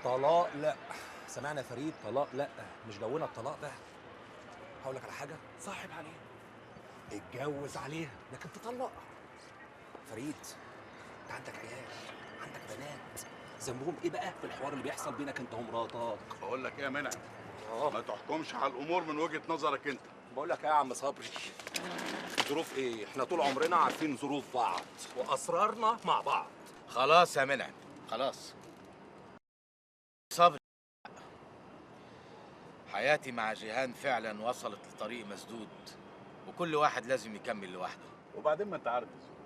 طلاق لا. سمعنا يا فريد؟ طلاق لا، مش جونا الطلاق ده. هقول لك على حاجة، صاحب عليها، اتجوز عليها، لكن تطلق. فريد انت عندك عيال، عندك بنات، ذنبهم ايه بقى في الحوار اللي بيحصل بينك انت ومراتك؟ بقول لك ايه يا منعم، ما تحكمش على الامور من وجهه نظرك انت. بقول لك ايه يا عم صبري، ظروف ايه؟ احنا طول عمرنا عارفين ظروف بعض واسرارنا مع بعض. خلاص يا منعم خلاص. صبري، حياتي مع جيهان فعلا وصلت لطريق مسدود، وكل واحد لازم يكمل لوحده. وبعدين ما انت عارف الظروف،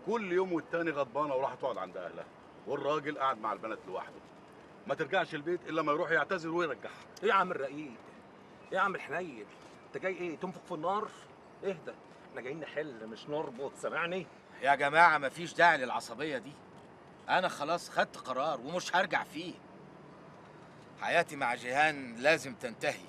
كل يوم والتاني غضبانه وراح تقعد عند اهلها، والراجل قاعد مع البنات لوحده، ما ترجعش البيت الا ما يروح يعتذر ويرجعها. ايه يا عم الرقيق؟ ايه يا عم الحنين؟ انت جاي ايه تنفخ في النار؟ اهدى، احنا جايين نحل مش نربط، سامعني؟ يا جماعة مفيش داعي للعصبيه دي، انا خلاص خدت قرار ومش هرجع فيه. حياتي مع جيهان لازم تنتهي.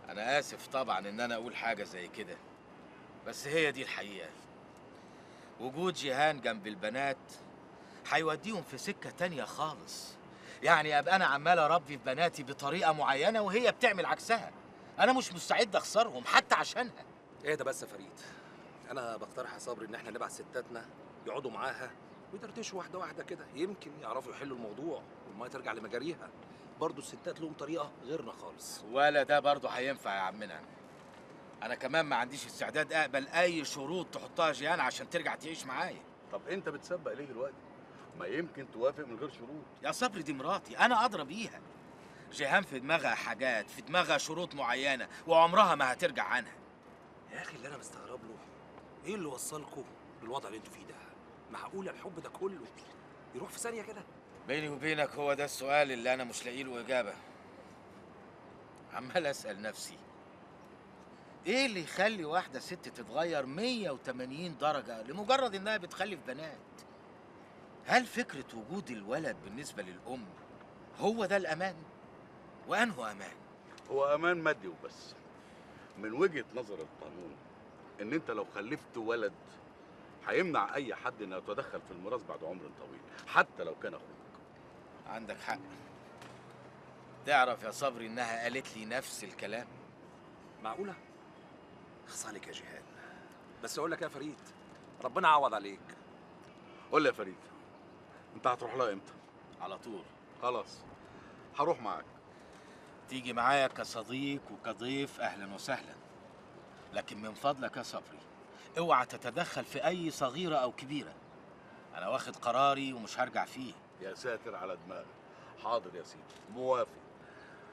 أنا آسف طبعا إن أنا أقول حاجة زي كده، بس هي دي الحقيقة. وجود جيهان جنب البنات هيوديهم في سكة تانية خالص. يعني أبقى أنا عمال أربي في بناتي بطريقة معينة وهي بتعمل عكسها. أنا مش مستعد أخسرهم حتى عشانها. ايه ده بس يا فريد، أنا بقترح يا صبري إن إحنا نبعت ستاتنا يقعدوا معاها ويدردشوا واحدة واحدة كده، يمكن يعرفوا يحلوا الموضوع والمية ترجع لمجاريها. برضه الستات لهم طريقة غيرنا خالص. ولا ده برضه هينفع يا عمنا. أنا كمان ما عنديش استعداد أقبل أي شروط تحطها جيهان عشان ترجع تعيش معايا. طب أنت بتسبق ليه دلوقتي؟ ما يمكن توافق من غير شروط. يا صبري دي مراتي، أنا أدرى بيها. جيهان في دماغها حاجات، في دماغها شروط معينة وعمرها ما هترجع عنها. يا أخي اللي أنا مستغرب له، إيه اللي وصلكوا للوضع اللي أنتوا فيه ده؟ معقولة الحب ده كله يروح في ثانية كده؟ بيني وبينك هو ده السؤال اللي أنا مش لاقي له إجابة. عمال أسأل نفسي إيه اللي يخلي واحدة ست تتغير 180 درجة لمجرد إنها بتخلف بنات؟ هل فكرة وجود الولد بالنسبة للأم هو ده الأمان؟ وأنه أمان؟ هو أمان مادي وبس. من وجهة نظر القانون إن أنت لو خلفت ولد هيمنع أي حد إنه يتدخل في الميراث بعد عمر طويل، حتى لو كان أخوك. عندك حق. تعرف يا صبري إنها قالت لي نفس الكلام؟ معقولة؟ خصالك يا جيهان. بس أقول لك يا فريد، ربنا عوض عليك. قول لي يا فريد، أنت هتروح لها إمتى؟ على طول. خلاص هروح معاك. تيجي معايا كصديق وكضيف أهلا وسهلا، لكن من فضلك يا صبري اوعى تتدخل في أي صغيرة أو كبيرة. أنا واخد قراري ومش هرجع فيه. يا ساتر على دماغك. حاضر يا سيدي، موافق.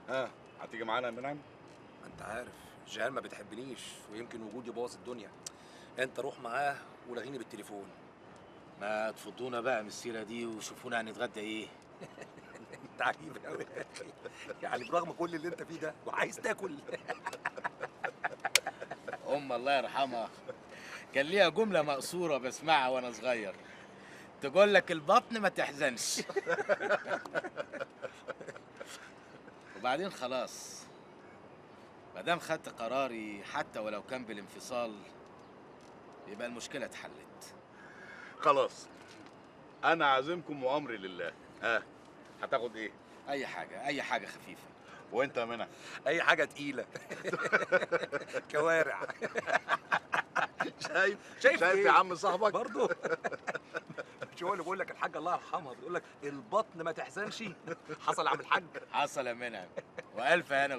ها هتيجي معانا يا منعم؟ انت عارف جيهان ما بتحبنيش ويمكن وجودي باظ الدنيا. انت روح معاه ولغيني بالتليفون. ما تفضونا بقى من السيرة دي وشوفونا هنتغدى ايه. انت عجيب قوي يعني برغم كل اللي انت فيه ده وعايز تاكل. ام الله يرحمها كان ليها جملة مقصورة بسمعها وانا صغير، تقول لك البطن ما تحزنش. وبعدين خلاص ما دام خدت قراري حتى ولو كان بالانفصال يبقى المشكلة اتحلت. خلاص انا عازمكم وامري لله. ها هتاخد ايه؟ اي حاجة، اي حاجة خفيفة. وانت يا منى؟ اي حاجة تقيلة. كوارع. شايف شايف يا عم صاحبك برضه؟ مش هو اللي بيقول لك الحاج الله يرحمها بيقول لك البطن ما تحزنش؟ حصل يا عم الحاج؟ حصل يا منى، والف هنا.